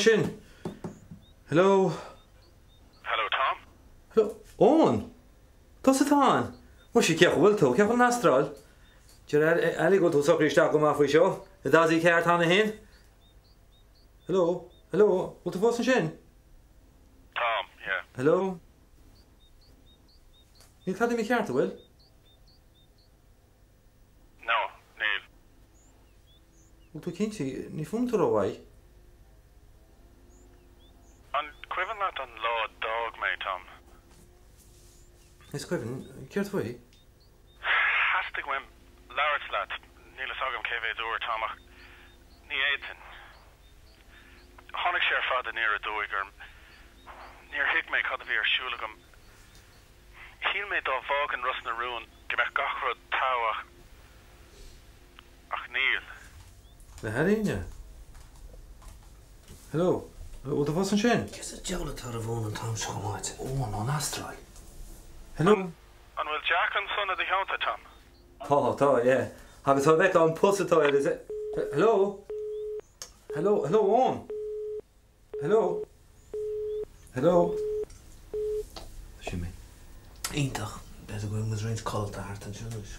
ansin? Hello? Hello Tom. Hello? Eoin? Tusa atá ann? Muise cén chaoi a bhfuil tú? Cén chaoi a bhfuil an Astráil? Deir Ali go bhfuil tú socraithe isteach go maith faoi seo, i d'Aussie ceart cheana féin? Hello? Hello? Bhfuil tú fós ansin? Tom, yeah. Hello? Níl tada mícheart, an bhfuil? No, níl. Bhfuil tú cinnte? Ní fuaim tú rómhaith. An cuimhin leat an lá a d'fhág mé, Tom? Is cuimhin. Céard faoi? Theastaigh uaim labhairt leat, níl fhios agam cé mhéad uair, Tom, ach ní fhéadfainn. Tháinig sé ar fad aniar aduaidh orm. Níor thuig mé cad a bhí ar siúl agam. Shíl mé dá bhfágainn Ros na Rún go mbeadh gach rud togha ach, ach níl. Le hAiríne? Hello? Bhfuil tú fós ansin? Cé sa diabhal atá ar an bhfón an t-am seo chomh maith? Eoin ón Astráil. Hello? An bhfuil Jack ansan i do theannta, Tom? Tá, tá, yeah. Agus dá bhfeicfeá an pus atá air, is é. Hello? Hello? Hello, Eoin? Hello? Hello? Sin mé. Iontach. B'fhéidir go bhfuil muid roinnt codlata thart anseo anois.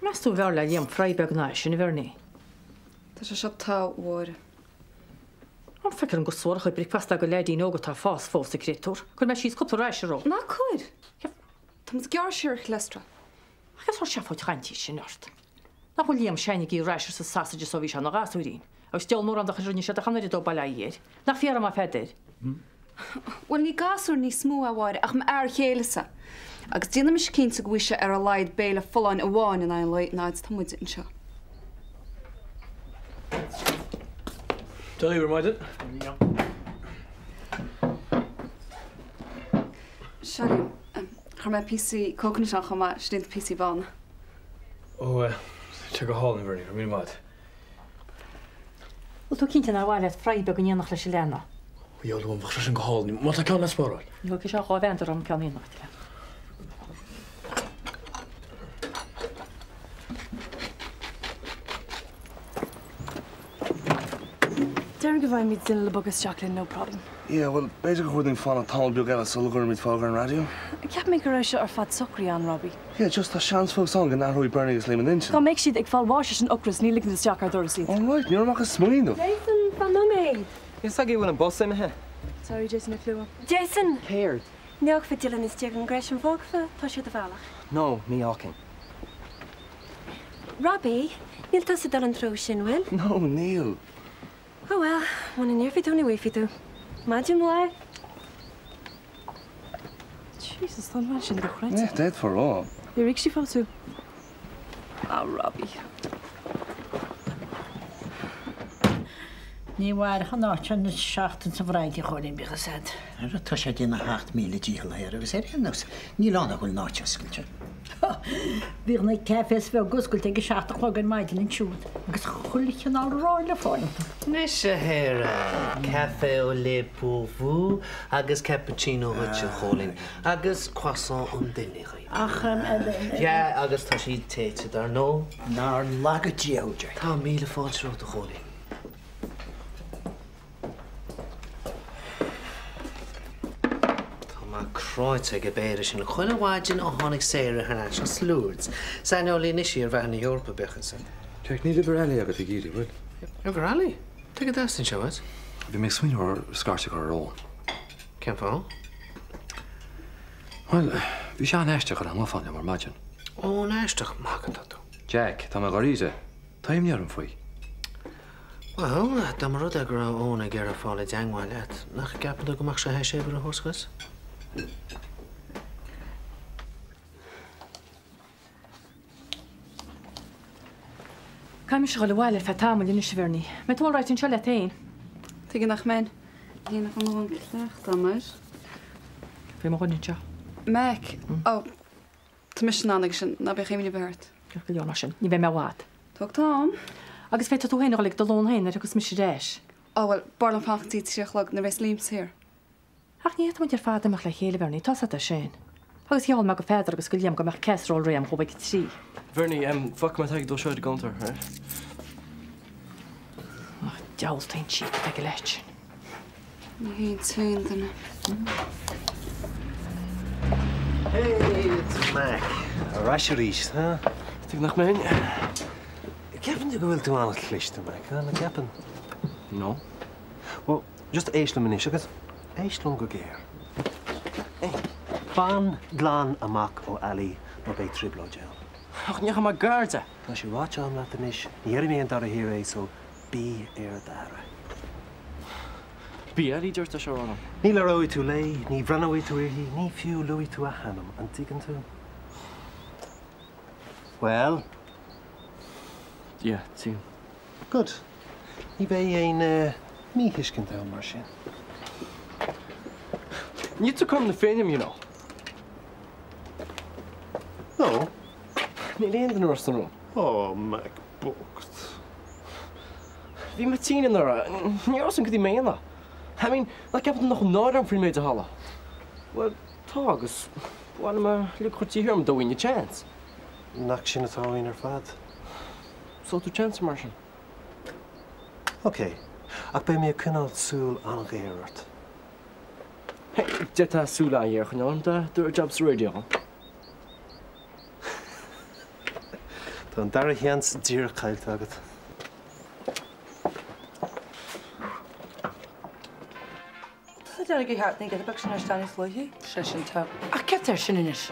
Meas tú an bhfearr le Liam fry beag ná é sin, a Bhernie? Tá sé seo togha, a Mháire. An feictear dom go suarach bricfeasta do leaidín óg atá ag fás fós, a chréatúr. Cuirfidh mé síos cúpla raidhse dhó. Ná cuir! Tá muid ag gearradh siar ar cholesterol. Ach cén sórt seafóid chainte í sin ort? Nach bhfuil Liam s'againne ag iarraidh raidhse sausages ó bhí sé ina ghasúirín? Agus diabhal mórán dá chuid a rinne siad ach an oiread dó bail ó Dhia air. Nach fíor dom a Pheadair? Bhuel, ní gasúr níos mó é, a Mháire, ach m'fhear chéile-sa. Agus déanfaidh mise cinnte go bhfaighidh sé ar a laghad béile folláin amháin in aghaidh an lae an fhaid atá muide anseo. Dia daoibh ar maidin. Seo Liam. Chuir mé píosaí coconut ann chomh maith, sin iad na píosaí bána. Ó, tá sé go hálainn, Bernie, go raibh míle maith agat. Bhfuil tú cinnte nár mhaith leat fry beag in éineacht leis an leanna? Ó, dhiabhal uaim, bheadh sé sin go hálainn. Má tá ceann le spáráil. Ní thógfaidh sé ach 2 mheandar orm ceann a dhéanamh duit. Déarfainn go bhfaighimid duine le bogadh isteach linn, no problem. Yeah, bhuel, b'fhéidir gur chóir dúinn fanacht tamall beag eile sula gcuirimid fógra ar an raidió. Cheap mé go raibh seo ar fad socraithe againn, Robbie. Yeah, just tá seans fós ann go n-athróidh Bernie agus Liam a n-intinn. Dá mbeadh siad ag fáil bháis as an ocras, ní ligfimid isteach ár doras iad. All right, ní raibh mé ach ag smaoineamh. Jason, fan nóiméad! Fhios agaibh an bhfuil an bus imithe? Sorry, Jason, no clue. Jason! Céard? Ní fhágfá Dylan istigh an gcreis, an bhfágfá? Tá sé ar do bhealach. No, ní fhágfainn. Robbie, níl tusa ag dul an treo sin, bhfuil? No, níl. Oh well, muna ndéarfaidh tú ní bhfaighidh tú. Maidin mhaith! Jesus, tá an bhean sin dochreidte. Yeah, d'fhéadfá a rá. Níor thuig sí fós thú. Ah, Robbie. Ní mhairfeadh an áit seo seachtain sa bhFrainc, a Chóilín, bíodh fhios a'd. Ara, tá sé ag déanamh 7000 dícheall thoir agus ar aon nós, níl ann ach go bhfuil an áit oscailte. Bhíodh na cafés beaga oscailte ag a 7 a chlog ar maidin ansiúd agus chuile chineál aráin le fáil iontu. Anois, a Shéara, café au lait pour vous agus cappuccino dhuit, a Chóilín, agus croissant an duine dhaoibh. Ach. Yeah, agus tá siad téite, dar ndóigh. Nár laga Dia thú, Jack. Tá míle fáilte romhat, a Chóilín. Tá mé cráite ag an bpéire sin chuile mhaidin ó tháinig Sarah thar n-ais as Lourdes. Saineolaí anois í ar bheatha na hEorpa, bíodh fhios a'd. Jack, níl uimhir Ali agat i gCiarraí, bhfuil? Uimhir Ali? Tuige a dteastaíonn sé uait? Bhí mé ag smaoineamh ar scairt a chur ar Eoin. Cén fáth? Bhuel, bhí sé an-aisteach ar an nguthán liom ar maidin. Eoin aisteach? Magadh atá tú. Jack, tá mé dháiríre. Tá imní orm faoi. Bhuel, dá mba rud é go raibh Eoin ag iarraidh fáil i dteangmháil leat, nach gceapann tú go mbeadh sé théis uimhir a thabhairt dhuit? Caithfidh mise a dhul abhaile ar feadh tamaill anois, a Bhernie. Mbeidh tú alright anseo leat féin? Tuige nach mbeinn? Níl ach an lón cleachta agam air. Bhí mo dhuine anseo. Mac? Ó, tá mise in ann aige sin, ná bíodh imní ar bith ort. Ceart go leor mar sin, ní bheidh mé i bhfad. Tóg t'am. Agus féadfaidh tú féin a dhul ag do lón féin nuair a thiocfas mise ar ais. Ó, bhuel, b'fhearr liom fanacht go dtí a 3 a chlog nuair a bheas Liam saor. Ach ní fhéadfaimid ar fad imeacht le chéile, a Bhernie, tá 's agat é sin. Agus gheall mé go Pheadar agus go Liam go mbeadh casserole réidh a'm dhóibh ag a 3. Bernie, em, fágfaidh mé ag dul seo ar an gcuntar, right? Nach diabhalta an cheek atá ag an leaid sin. Ní hé an t-aon duine. Hey, it's Mac. Ar ais arís, huh? Tuig nach mbeinn. Ceapann tú go bhfuil tú an-chliste, Mac, huh? Nach gceapann? No. Well, just éist liom anois agus éist liom go géar. Hey, fan glan amach ó Ali nó beidh trioblóid ann. Ach ní dheachaigh mé gar di. Tá sé ráite agam leat anois, ní dhéarfaidh mé an dara huair é, so bí ar d'aire. Bí Ali dúirt é seo orm. Ní labhróidh tú léi, ní bhreathnóidh tú uirthi, ní fiú luafaidh tú a hainm, an dtuigeann tú? Bhuel? Yeah, tuigim. Good. Ní bheidh aon míthuiscint ann mar sin. Níl tú cothrom na Féinne liom, you know. No. Níl aon duine i Ros na Rún. Oh, Mac bocht. Bhí mé tinn anuraidh. Ní raibh a fhios agam cad é mé a dhéanamh. I mean, nach gceapann tú nach bhfuil náire orm faoin méid a tharla? Bhuel, tá agus ba mhaith liom a lig chun tithe orm dá bhfaighinn an chance. Nach sin atá uainn ar fad? So tabhair chance mar sin. Ok, ach beidh mé ag coinneáil súil an-ghéar ort. Hey, d'fhéadfá súil an-ghéar a choinneáil orm dá dtabharfá jab sa raidió dhom. Tá an dara sheans díreach caillte agat. Tá dearg ar cheart na giota beag sin ar Stanley Fluichí. Sé sin tá. Ach céard air sin anois?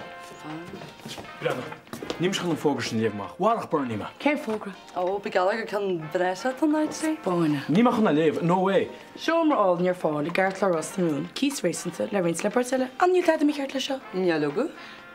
Breathnaigh. Níl mise chun an fógra sin a léamh amach. Mharódh Bernie mé. Cén fógra? Ó, ba gheall gur ceann breise atá ann duit. Báine. Níl mé chun é a léamh. No way. Seomra álainn ar fáil i gceartlár Ros na Rún, cíos réasúnta, le roinnt le beirt eile. An níl tada mícheart leis seo? Níl agat.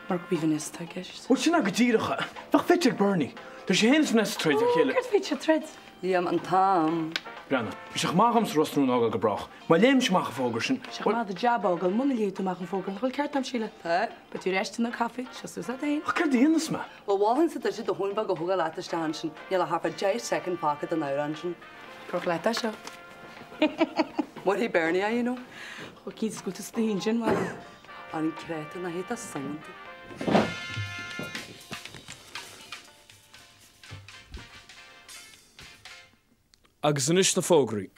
Mar gurb í Vanessa atá i gceist. Bhuel, sin é go díreach é. Bheadh fite ag Bernie. Tá sé féin is Vanessa ag troid ar a chéile. Ó, céard faoi troid? Liam, an t-am. Breathnaigh. Bhí sé chomh maith agamsa Ros na Rún a fhágáil go brách. Má léimse amach an fógra sin, Sé chomh maith do jab a fhágáil muna léifidh tú amach an fógra, nach bhfuil ceart a'm, Síle? Tá. Beidh tú ar ais ina caife, seo suas leat fhéin. Ach céard a dhéanfas mé? Bhuel, mholfainnse duitse do thóin beag a thógáil leat isteach ansin, níl ach thart fá 10 soicind fágtha den amhrán sin. Croch leat é seo. Mairfidh Bernie é, you know. Chomh cinnte is go bhfuil tú sa tine sin, bhuel. Ar an créatúr nach é atá soineanta. Agus anois na fógraí.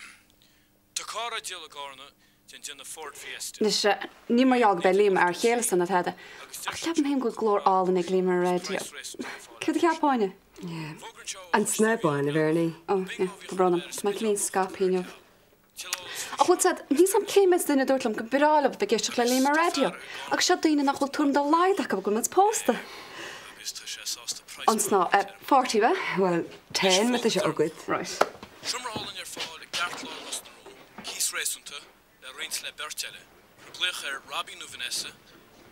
Tá carr á díol i gCarna den déanamh Ford Fiesta. Anois, ní mar gheall gurb é Liam m'fhear chéile-sa ná tada, ach ceapaim féin go bhfuil glór álainn ag Liam ar an raidió. Céard a cheapfá, Áine? Yeah. An snáth bán, a Bhernie. Oh, yeah, tá brón orm. Tá mé cineál scaipthe inniu. Ach bhfuil 'fhios a'd, níl 'fhios a'm cé mhéad duine a dúirt liom gur breá leo bheith ag éisteacht le Liam ar an raidió, agus seo daoine nach bhfuil tuairim dá laghad acu go bhfuil muid pósta. An snáth, eh, 40, ab ea? Bhuel, ten má tá sé agat. Right. Seomra álainn ar fáil i gceartlár Ros na Rún, cíos réasúnta, le roinnt le beirt eile. Cuir glaoch ar Robbie nó Vanessa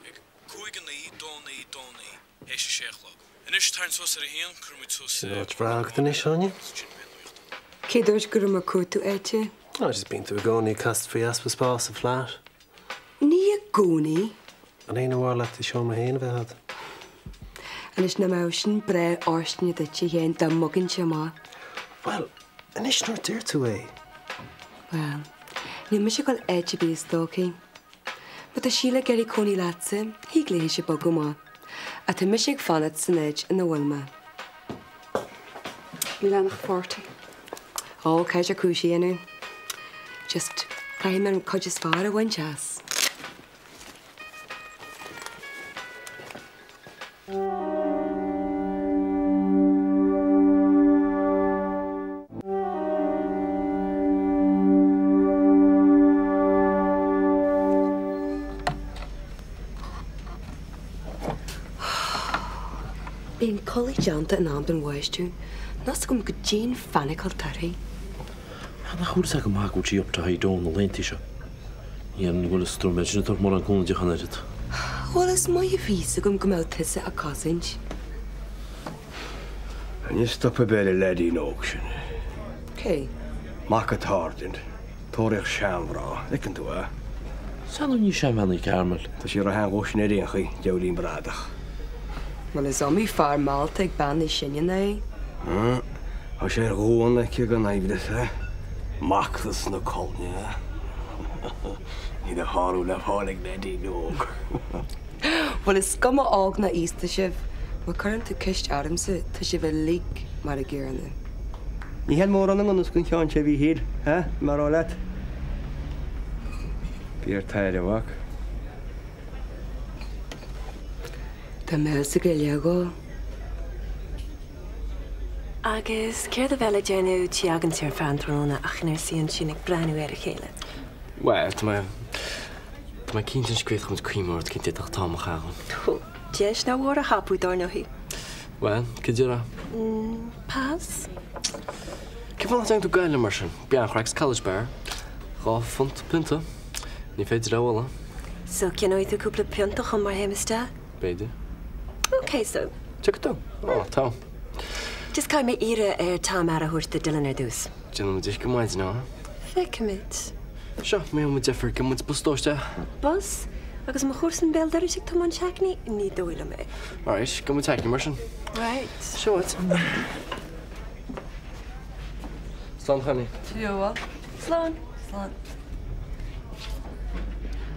ag 5 9 2 9 2 9 théis a sé a chlog. Anois, tarraing suas ar a haon, cuirfidh muid suas Sin áit bhreá agat anois, Áine. Cé dúirt go raibh mé ag cuartú áite? Oh, just bíonn tú i gcónaí ag caint faoi easpa spáis sa flat. Ní i gcónaí. An é nár mhaith leat do sheomra féin a bheith agat? Anois nach mbeadh sin breá fhóirsteanach duit a Sheáin dá mbogfainnse amach? Bhuel, anois nuair a deir tú é. Bhuel, níl mise ag dul áit ar bith is dóichí. Má tá Síle ag iarraidh cónaí leatsa, thig léise bogadh amach. Ach tá mise ag fanacht san áit ina bhfuil mé. Níl ann ach 40. Ó, caithfidh sé cúis a dhéanamh. Just, caithfidh mé an cuid is fearr a bhaint as. Bíonn culaith déanta in am don bháisteadh, níl 's agam goidé an phaniceáil atá uirthi. Nach bhfuil fhios agam maith go bhfuil sí up to high down na laethanta seo. Ní dhéarfainn go bhfuil an stróiméad sin ag tabhairt mórán cúnamh di ach an oiread. Bhuel, is maith a bhí fhios agam go mbeadh tusa á cosaint. Anois stop a bheith le leaidín óg sin. Cé? Mac an tSáirsint. Tóraíocht seanmhná. Fheiceann tú é. Sea nó ní seanbhean í Carmel? Tá sí róshean dhó sin ar aon chaoi, diabhailín bradach. Bhuel, is iomaí fear meallta ag bean níos sine ná é. Tá sé ar ghuan aici gan aimhleas, é. Mac dos na coilne, é. Níl a shárú le fáil ag leaidín óg. Bhuel, is cuma óg ná aosta sibh, má cuireann tú ceist ormsa, tá sibh uilig mar a gcéanna. Ní hea mórán i ngan fhios don cheann seo a Mhíchíl, ha? Mar rá leat. Bí ar t'aire, a mhac. Tá mé sa Ghaeilge dhó. Agus céard a bheadh le déanamh tí againn ar feadh an tráthnóna ach inár suí ansin ag breathnú ar a chéile? Bhuel, tá mé, tá mé cinnte anois go bhféadfadh muid cuimhneamh ar rud éicint d'fhéadfadh t-am a chaitheamh. Ó, deis nár mhór a thapú, dár ndóigh. Bhuel, cad déarfá? Pass. Cén fáth nach dtéann tú Gaillimh mar sin? Beidh an-chraic sa College Bar. £2 pionta. Ní féidir é a mholadh. So, ceannóidh tú cúpla pionta dhom mar théim isteach? B'fhéidir. Ok, so. Tiocfaidh tú? Ó, tá. Just caithfidh mé iarraidh ar Tom aire a thabhairt do Dylan ar dtús. Déanfaidh muid uisce maidin, á? Feicfimid. Seo, má gheobhaidh muid deifir, gheobhaidh muid bus dó isteach. Bus? Agus mo chomharsan béal dorais ag tiomáint hackney? Ní dóigh liom é. Alright, gheobhaidh muid hackney mar sin. Right. Seo dhuit. Slán, a chailíní. Cheerio. Slán. Slán.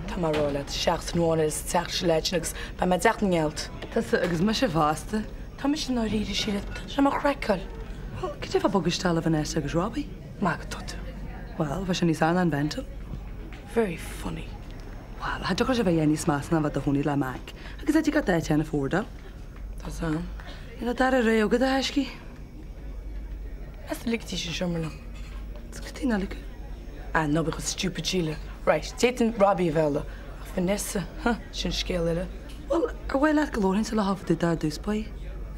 Tá mé a rá leat, seachtain amháin eile sa teach seo leat sin agus beidh mé i dteach na ngealt. Tusa agus mise fosta. Tá mise i ndáiríre, Síle, tá sé mo chraiceáil. Bhuel, cad é fá bogadh isteach le Vanessa agus Robbie? Magadh atá tú. Bhuel, bheadh sé níos fearr ná an Ventil. Very funny. Bhuel, cha dtiocfadh sé bheith níos measa ná bheith i do chónaí le Mac agus é ag gach áit cheana fórdal. Tá san. Níl an dara rogha agat, a thaiscidh. Meas tú ligfidís an seomra liom? Is cad é ná ligfeadh? Ah, ná bí chomh stupid Síle. Right, d'fhéadfainn Robbie a mhealladh, ach Vanessa, huh, sin scéal eile. Bhuel, ar mhaith leat go labharfainnse léi fá dtaobh ar dtús báire?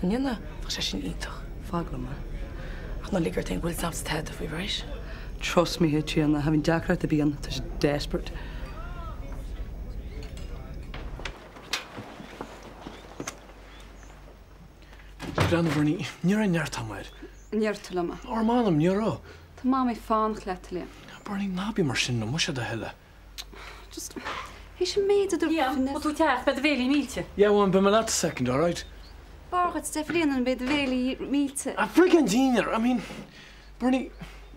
An ndéanfá? Bheadh sé sin iontach. Fág liom é. Ach ná lig ort féin go bhfuil 's agamsa tada faoi, right? Trust me, a Thríona, cha bhíonn deacracht ar bith ann, tá sé desperate. Breathnaigh, Bernie, ní raibh neart ama air. Níor tú liom. Ar m'anam, ní raibh. Tá Mamaí ag fanacht leat, Liam. Bernie, ná bí mar sin liom, muise do thuilleadh. Just, théis an méid a dúirt Liam, bhfuil tú ag teacht, beidh do bhéilí millte. Yeah, Mom, beidh mé leat second, alright? B'fhearr dhuit deifir a dhéanamh, beidh do bhéilí millte. Ah, friggin' dinnéar! I mean, Bernie,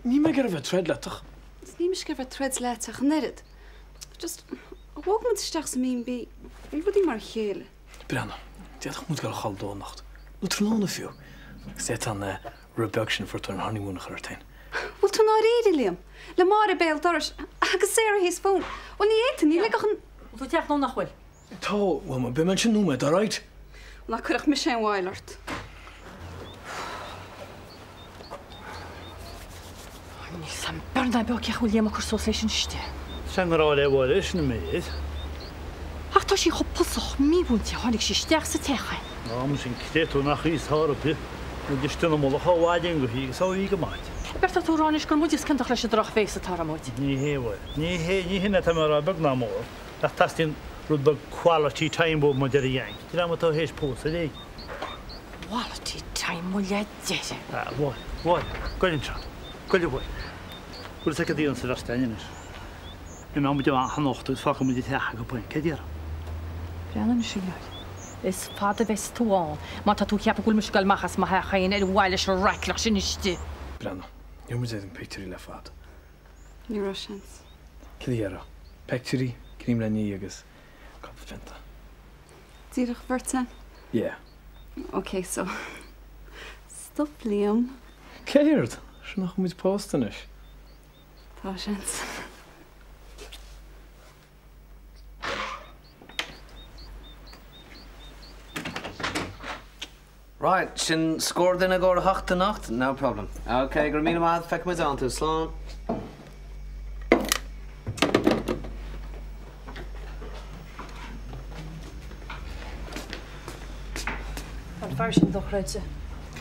níl mé ag iarraidh a bheith ag troid leat ach. Níl mise ag iarraidh a bheith ag troid leat ach an oiread. Just, bhog muid isteach sa mB&B, bhí rudaí mar a chéile. Breathnaigh, d'fhéadfadh muid dul a chodladh anocht, nó tráthnóna fiú, agus d'fhéadfá an rud beag sin a fuair tú ar an honeymoon a chur ort féin. Bhfuil tú i ndáiríre, Liam? Le Máire béal dorais agus Sarah thíos fúm. Bhuel, ní fhéadfainn, ní ligfeadh an. Bhfuil tú ag teacht nó nach bhfuil? Tá, Mama, beidh mé ansin nóiméad, alright? Ná cuirfeadh mise aon mhoill ort. Níl 's a'm beag ná beag cén chaoi a bhfuil Liam ag cur suas leis an istigh. Sean-ghrá le Mháire sin an méid. Ach tá sí chomh pusach mímhúinte tháinig sí isteach sa teach é. Ná mar sin creid tú nach í sár ar bith nó deis ina mullach ó mhaidin go hoíche is ó oíche go maidin. Ab é atá tú a rá anois gur muid is ciontach leis an drochbhéas atá ar muid? Ní hé, a Mháire. Ní hé, ní hin atá mé a rá beag ná mór. Ach teastaíonn rud beag quality time uaibh mar a deir an Yank, dream atá théis pósadh léi. Quality time mo leath deiridh. Ah, a Mháire, a Mháire, goil anseo. Goil a Mháire. Bhfuil fhios agat cad a dhéanfas an bheirt againn anois? Imeoidh muid amach anocht agus fágfaidh muid an teach acu féin. Céard a déarfá? Breathnaigh anois a Mháire. Is fada a bheas tú ann má tá tú ag ceapadh go bhfuil mise ag dul amach as mo theach féin ar mhaith leis an raicleach sin istigh. Breathnaigh, ní raibh muid ar na pictiúirí le fada. Ní raibh seans. Céard a déarfá? Pictiúirí, greim le n-ithe agus cúpla pionta. Díreach an bheirt againn? Yeah. Ok, so. Stop, Liam. Céard? Sin nach bhfuil muid pósta anois. Tá seans. Right, sin scór duine i gcomhair 8 anocht, no problem. Ok, go raibh míle maith agat, feicfidh muid ann tú, slán. Tá an fear sin dochreidte.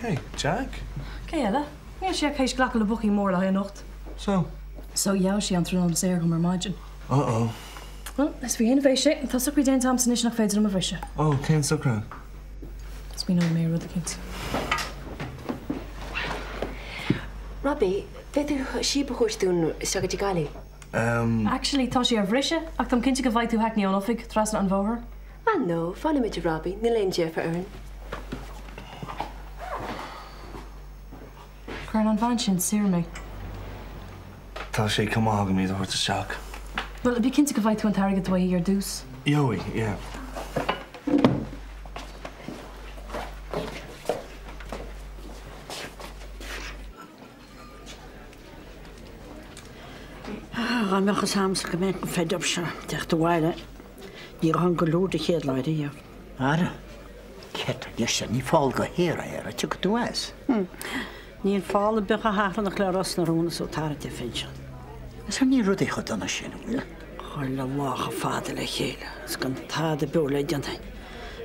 Cé? Jack? Cé eile? Níl sé ach théis glacadh le booking mór le haghaidh anocht. So? So, gheall sé an tráthnóna saor dhom ar maidin. Uh-oh. Bhuel, is faoi fhéin a bheidh sé. Tá socrú déanta agamsa anois nach féidir liom a bhriseadh. Oh, cén socrú? Smaoineoidh mé ar rud eicínt. Robbie, bhféadfá síob a thabhairt dúinn isteach go dtí Gaillimh? Em. Actually, tá sé ar bhriseadh, ach táim cinnte go bhfaighidh tú hackney ón oifig, trasna an bhóthair. Ah no, fanfaimid a Robbie, níl aon deifir orainn. Cuireann an bhean sin siar mé. Tá sé chomh maith agam iad a thabhairt isteach. Bhuel, bí cinnte go bhfaighidh tú an t-airgead uaithi ar dtús. Gheobhaidh, yeah. Dá mbeadh fhios a'msa go mbeinn fed up seo teacht abhaile, ní ghabhfainn go Lourdes an chéad lá riamh. Ara, céard tá i gceist ní fál go haer é, ara, tiocfaidh tú as. Níl fál ar bith chomh hachrannach le Ros na Rún is ó tarraingt ar phinsean. Is ní rud é chomh dona sin, an bhfuil? Chuile lá chomh fada le chéile is gan tada beo le déanamh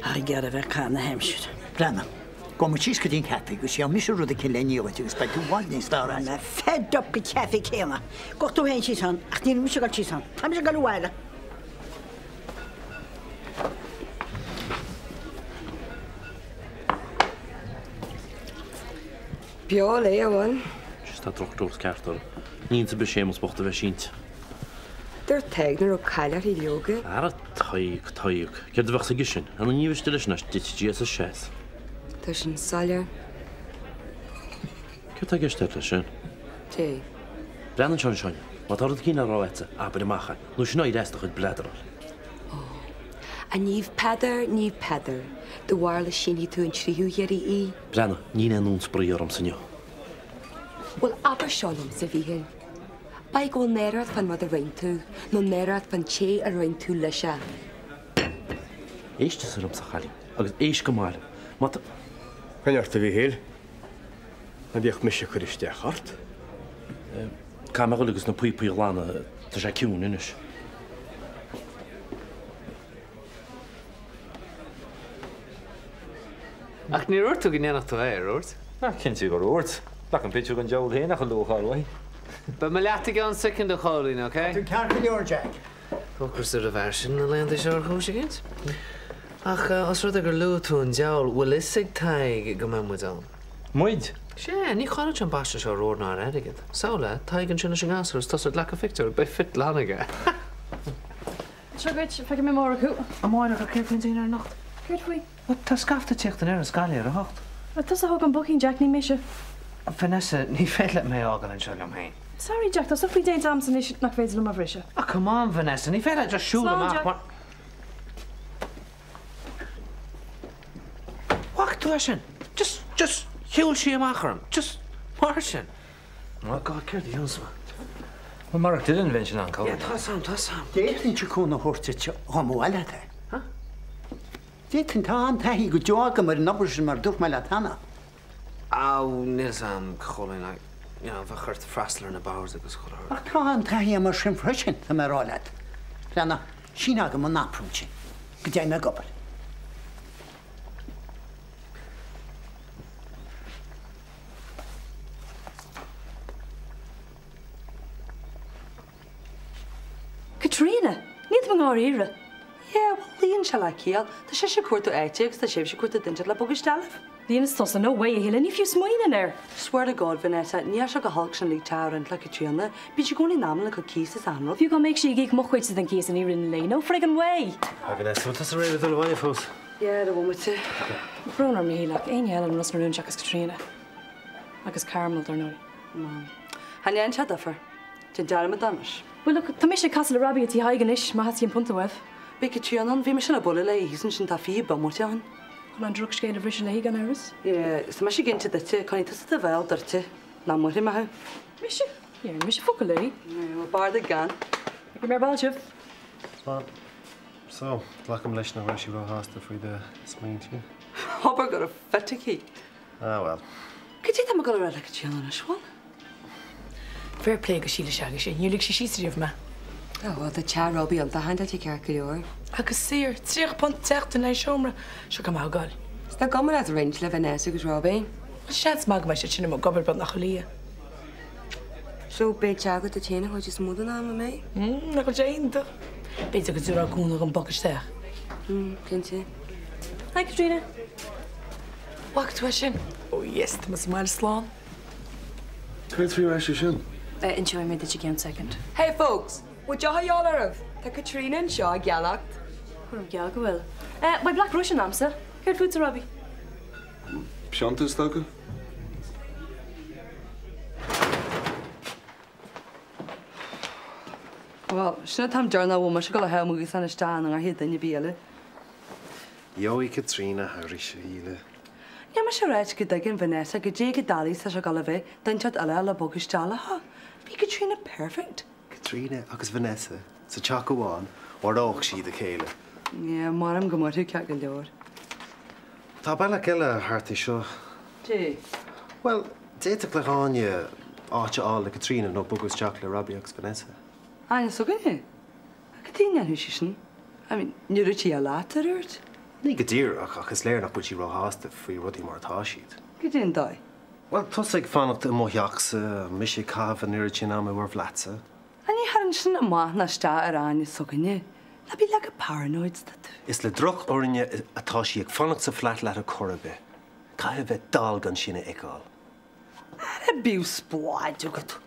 ach ag iarraidh a bheith ag caitheamh na haimsire. Breathnaigh, gabhfaidh muid síos go dtí an caife agus gheobhaidh mise rud eicínt le n-ithe dhuit agus beidh tú i bhfad níos fearr as. Tá mé fed up den chaife céanna. Gabh tú féin síos ann ach níl mise ag dul síos ann. Tá mise ag dul abhaile. Beo léi, a bhuel. Sea, tá drochdhóchas ceart orm. Ní iontas ar bith Séamus bocht a bheith sínte. Dúirt Tadhg nach raibh caill uirthi leoga. Ara Tadhg, Tadhg. Céard a bheadh aige sin? Ar ndóigh ní mhiste leis anois duit Dia as a seas. Tá sin soiléir. Céard tá i gceist agat leis sin? Dé. Breathnaigh anseo a Shóine. Má tá rud eicínt le rá agatsa, abair amach é, nó sin éirí as do chuid bladráil. Ó. A Naomh Peadar, Naomh Peadar, do bharúil sínfidh tú an tríú hiarraidh í? Breathnaigh, níl aon fhonn spraoi ormsa inniu. Bhuel, abair seo liomsa, a Mhíchíl. B'fhéidir go bhfuil náire ort fán rud a rinne tú, nó náire ort fán té a rinne tú leis é. Éist tusa liomsa, a chailín, agus éist go maith liom. Má tá. Coinnigh ort, a Mhíchíl. Ná bíodh mise ag cur isteach ort. Caithfidh mé a dhul agus na píopaí a ghlanadh, tá sé ciúin anois. Ach níor dhúirt tú go ndéanfadh tú é, ar dhúirt? Ach cinnte gur dhúirt. Glacaim pictiúr den diabhal féin ach a luacháil uaidh. Beidh mé leat i gceann soicind, a Chóilín, ok? Tá tú ceart go leor, Jack. Ocras ar an bhfear sin na laethanta seo ar chúis eicínt. Ach os rud é gur luaigh tú an diabhal, bhfuil fhios ag Tadhg go mbeidh muid ann? Muid? Sea, ní chaillfeadh sé an baisteadh seo ar ór ná ar airgead. Samhlaigh é, Tadhg ansin leis an ngasúr is tusa ag glacadh phictiúr, beidh fitle an-aige. Seo dhuit, feicfidh mé amárach thú. Amárach, ach céard faoin dinnéar anocht? Céard faoi? Bhuel, tá scaifte ag tíocht aniar an Scailéir ar a hocht. Bhuel, tusa a thóg an booking, Jack, ní mise. Vanessa, ní féidir leat mé a fhágáil anseo liom féin. Sorry, Jack, tá socrú déanta agamsa anois nach féidir liom a bhriseadh. Ah, come on, Vanessa, ní féidir leat just siúl Slán, amach Jack. mar. Bhfaca tú é sin? Just, just, shiúil sí amach orm. Just, mar sin. Oh God, céard a dhéanfas mé? Bhuel, marach Dylan bheinnse in ann cabhrú. Yeah, tá 'fhios a'm, tá 'fhios a'm. D'fhéadfainnse cúnamh a thabhairt duit dá mba mhaith leat é. Huh? D'fhéadfainn, tá an-taithí go deo agam ar an obair sin mar a dúirt mé leat cheana. Á, níl 'fhios a'm, Chóilín, like, you know, bheadh ort freastal ar na boards agus chuile shórt. Ach tá an-taithí agam air sin freisin, tá mé a rá leat. Breathnaigh, sínithe agam an aprún sin. Go dtéigh mé ag obair. Caitríona! Níl tú i ndáiríre. Yeah, bhuel, luíonn sé le ciall. Tá sise ag cuartú áite agus tá sibhse ag cuartú duine le bogadh isteach libh. Líon is tusa, no way, a Shíle, ní fiú smaoineamh air! Swear to God, Vanessa, níl sé go holc sin uilig teach a roinnt le Caitríona. Bíonn sí i gcónaí in am lena cuid cíos is achan rud. Fiú dá mbeadh sí ag íoc mo chuidse den cíos ní roinnfinn léi, no friggin way! Hi Vanessa, bhfuil tusa réidh le dul abhaile fós? Yeah, ar bhomaite. Brón orm, a Shíle, ach éinne eile in Ros na Rún seachas Caitríona. Agus Carmel, dar ndóigh. Bhuel, chan dhéanann sé difear. Déan dearmad de anois. Bhuel, look, tá mise ag casadh le Robbie i Tí Thaidhg anois, má theastaíonn punta uaibh. Beidh Caitríona ann, bhí mise le bualadh léi thíos ansin tá 20 bomaite ó shin. Chun an drochscéal a bhriseadh léi, gan amhras. Yeah, is tá mise ag inse duitse, coinnigh tusa do bhéal doirte, nach mairfidh mé thú. Mise? Ní dhearna mise focal léi. Yeah, bhuel, b'fhearr duit gan. Feicfidh mé ar ball sibh. Slán. So, glacaim leis nach raibh sí róshásta faoi do smaointe. Abair go raibh fit aici. Ah, bhuel. Cad é tá mé ag dul a rá le Caitríona anois, bhuel? Fair play do Shíle s'agaibhse, níor lig sí síos riamh mé. Ah bhuel, tá teach Robbie iontach handáilte ceart go leor. Agus saor, £30 an tseachtain le seomra, seo go maith a ghoil. Is tá cuma leat roinnt le Vanessa agus Robbie. Bhuel, seans maith go mbeidh siad sin amuigh ag obair beagnach chuile oíche. So, beidh teach agat duit féin an chuid is mó den am, an mbeidh? Mm, nach bhfuil sé iontach? B'fhéidir go dtabharfá cúnamh dhom bogadh isteach. Mm, cinnte. Hi Caitríona. Bhfaca tú é sin? Oh yes, tá mé sa mbaile slán. Céard faoi raibh sé sin? Inseoidh mé duit i gceann soicind. Hey folks, bhfuil deoch a dhíobháil oraibh? Tá Caitríona anseo ag ceannacht. Cuirim geall go bhfuil. Beidh Black Russian a'msa. Céard fútsa, Robbie? Pionta is dócha? Bhuel, sin an t-am deireanach a bhfuil mise ag dul a shá mo ghiosán isteach ina ngarraí duine ar bith eile. Gheobhaidh Caitríona thairis, a Shíle. Níl mise ag ráit go dtuigeann Vanessa goidé chomh doiligh is tá sé ag dul a bheith duine inteacht eile le bogadh isteach léi. Bhí Caitríona perfect. Caitríona agus Vanessa sa teach amháin, mharódh siad a chéile. Yeah, maram go mairfeadh ceart go leor. Tá bealach eile thart é seo. Dé. Bhuel, d'fhéadfadh le hÁine áit a fháil le Caitríona nó bogadh isteach le Robbie agus Vanessa. Áine s'againne? Cad chuige a ndéanfadh sí sin? I mean, níor dhúirt sí a leat, ar dhúirt? Ní go díreach, ach is léir nach bhfuil sí róshásta faoi rudaí mar atá siad. Goidé an dóigh? Bhuel, tusa ag fanacht i mo theachsa, mise ag caitheamh an oiread sin ama i bhur bhfleaitse. Á ní tharann sin amach ná isteach ar Áine s'againne. Ná bí leagtha paranoid de tú. Is le drochfhoighne atá sí ag fanacht sa flat leat ar chor ar bith. Caithfidh a bheith dall gan sin a fheiceáil. Ara bíodh spláid agat.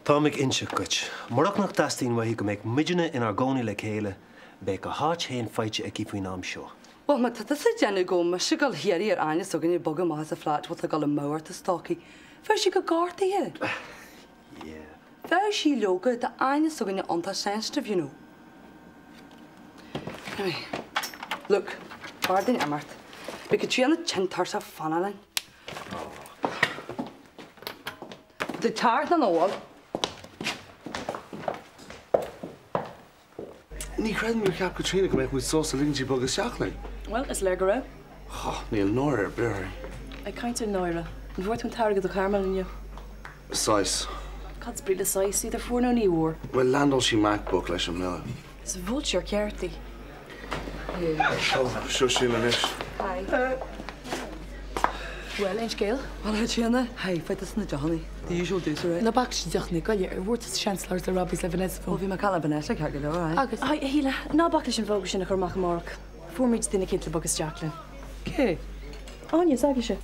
Táim ag inseacht duit, murach nach dteastaíonn uaithi go mbeadh muidne inár gcónaí le chéile, bheadh a háit féin faighte aici faoin am seo. Bhuel, má tá tusa ag déanamh go bhfuil mise ag dul a hiarraidh ar Áine s'againne bogadh amach as an flat, bhuel tá ag dul amú ort a stócaigh. Bheadh sí chomh gortaithe. Yeah. Bheadh sí leoga, tá Áine s'againne iontach sensitive, you know. Anyway, look, b'fhearr dúinn imeacht. Beidh Caitríona tinn tuirseach fanacht linn. Tá teacht na nÓl. Ní chreidim gur cheap Caitríona go mbeadh muid sásta ligint di bogadh isteach linn. Bhuel, is léir go raibh. Há, níl náire ar bith uirthi. Ag caint ar náire, an bhfuair tú an t-airgead ó Carmel inniu? Saghas. Cad is brí le saghas? Either fuair nó ní bhfuair. Bhuel, landáil sí MacBook leis an mbille. Is vulture ceart í. Ó, seo Síle anois. Hi. Bhuel, aon scéal? Bhuel, a Chaitríona, hi, faigh tusa na deochanna. The usual deuce, right? Ná bac leis na deochanna, gabh i leith, ar bhfuair tusa seans labhairt le Robbie 's le Vanessa fúm? Ó, bhí mé ag caint le Vanessa ceart go leor, aye. Agus, hi, a Shíle, ná bac leis an bhfógra sin a chur amach amárach. Fuair muid duine eicínt le bogadh isteach linn. Cé? Áine, s'agaibhse.